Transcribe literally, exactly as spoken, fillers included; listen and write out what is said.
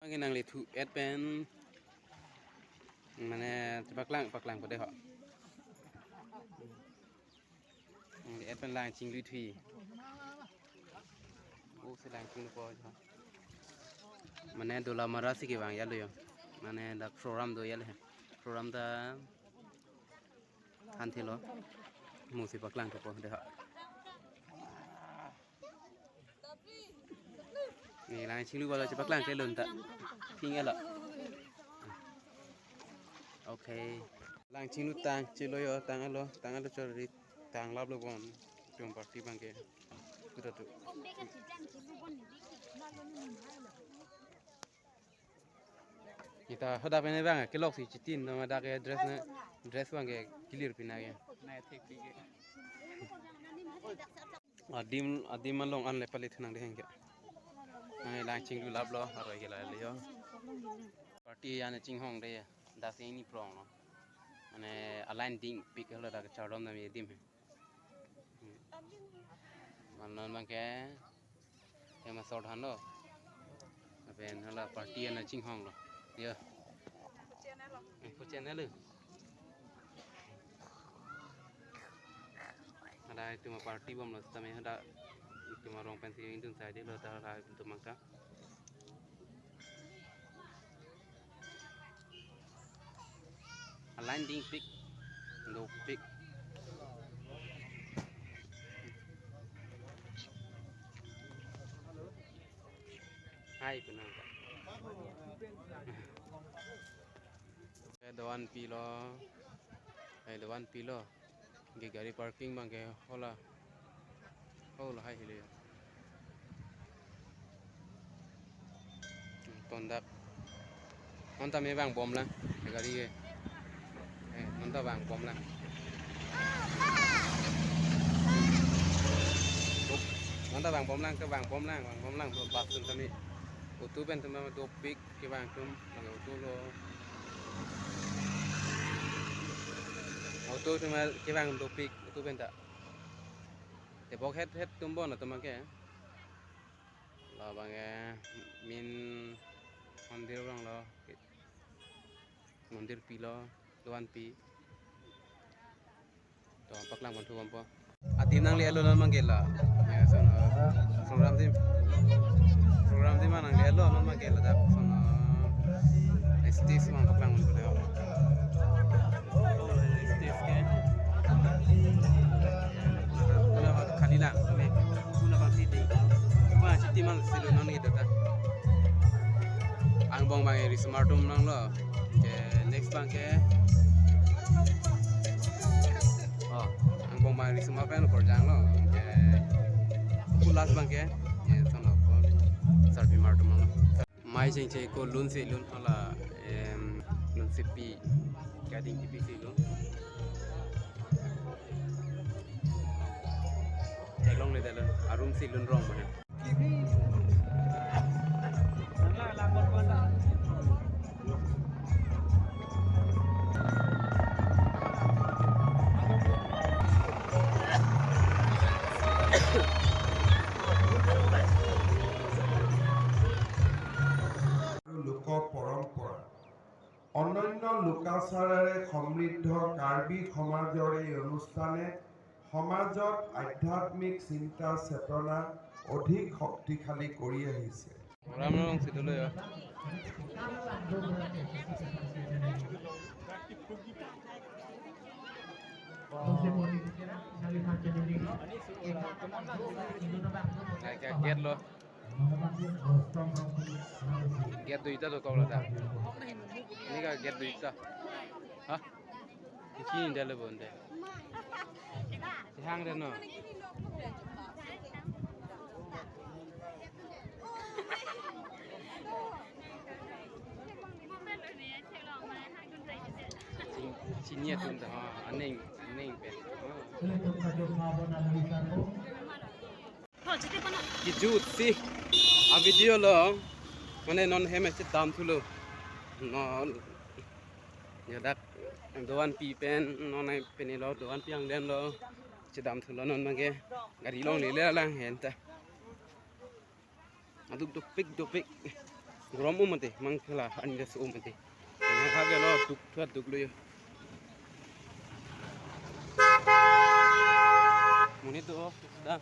Nangli thu et pen mane chepaklang paklang po dei ho. Nangli et pen lang chinglu thui. O si lang chinglu po ho. Mane Dolamara si kevang ya lo yo. Mane dak program do ya le. Program ta han thelo. Mo si paklang po dei ho. Neli lang chinglu bala chepaklang ke lun ta. Ping elo. Okay. Lang chinglu tang chelo yo, tang elo, tang elo chori, tang lap lo bon. Tum party bang ke. Kuda tu. Kita hadak pen bang kelok si chitin, nama dak ke dress na, dress bang ke clear pina ke. Adim, adim along an le palit nang deheng ke. Nang lang chinglu lap lo, aroi ke la le yo. Party ane chinghong dei, das ini prong lo. Mane a-line dingpik lo dak chardom na mi dim he. Manon bang ke, hem asor than lo. Lapen hala party ane chinghong lo. Yo. Eh, kuchen halo. Ada itum party bom lo, tame ada itum arong pensi indun sai dei lo, ada itum mangka. A-line dingpik, dopik. Hai, penang. Eh, doan pi lo. Eh, doan pi lo. Ke gari parking bang ke hola. Hola hai hile. Tondak. Non ta me vang bom lang. Ke gari ke. Eh, non ta vang bom lang. Dop. Non ta vang bom lang, ke vang bom lang, vang bom lang, bas tum tame. Auto pen tum dopik. Kevang atum lake auto lo. Auto atum kevang dopik, auto pen ta. Tebok het het atum bon atum ke. Labang ke main mandir along lo. Mandir pi lo, doan pi. To, paklang pon thu bompo. Adim nangle-etlo non abang ke la. Ya, sono. Program adim. Program adim nangle-etlo non abang ke la dak. Sono. Stage abang paklang pon thu dei. Stage ke. Kuna abang khali lang. Kuna abang stage. Wah, stage man silo non ke data. Angbong abang risomar atum nanglo. Ke next abang ke. Oh, angbong abang risomar pen korjang lo. Ke pulas abang ke. Ke sono ko sarpi mar atum lo. Mai chengche ko lun si lun hala, em, lun si pi. Ke ading tipi si lun. Theklongle dei lun. Arum si lun rong mana. লোক পৰম্পৰা, অনন্য লোকাচাৰেৰে সমৃদ্ধ কাৰ্বি সমাজৰ এই অনুষ্ঠানে সমাজত আধ্যাত্মিক চিন্তা চেতনা অধিক শক্তিশালী কৰি আহিছে। Ram ram si dolo ya. Kaike gate lo. Gate duita do toklo ta. Ini ka gate duita. Hah? Ichi inda le bonde. Ihang de no. Sini atum ta, ha, aning, aning pen. Kejut si a video lo, mane non hem chedam thulo. Non ya dak doan pi pen, non ai pen lo doan pi angden lo. Chedam thulo non abang ke gari longle lang hen ta. Aduk dopik dopik. Grom um mate, mang thela ani das um mate. Yang ha gelo duk thua duk lo yo. Monit do, da.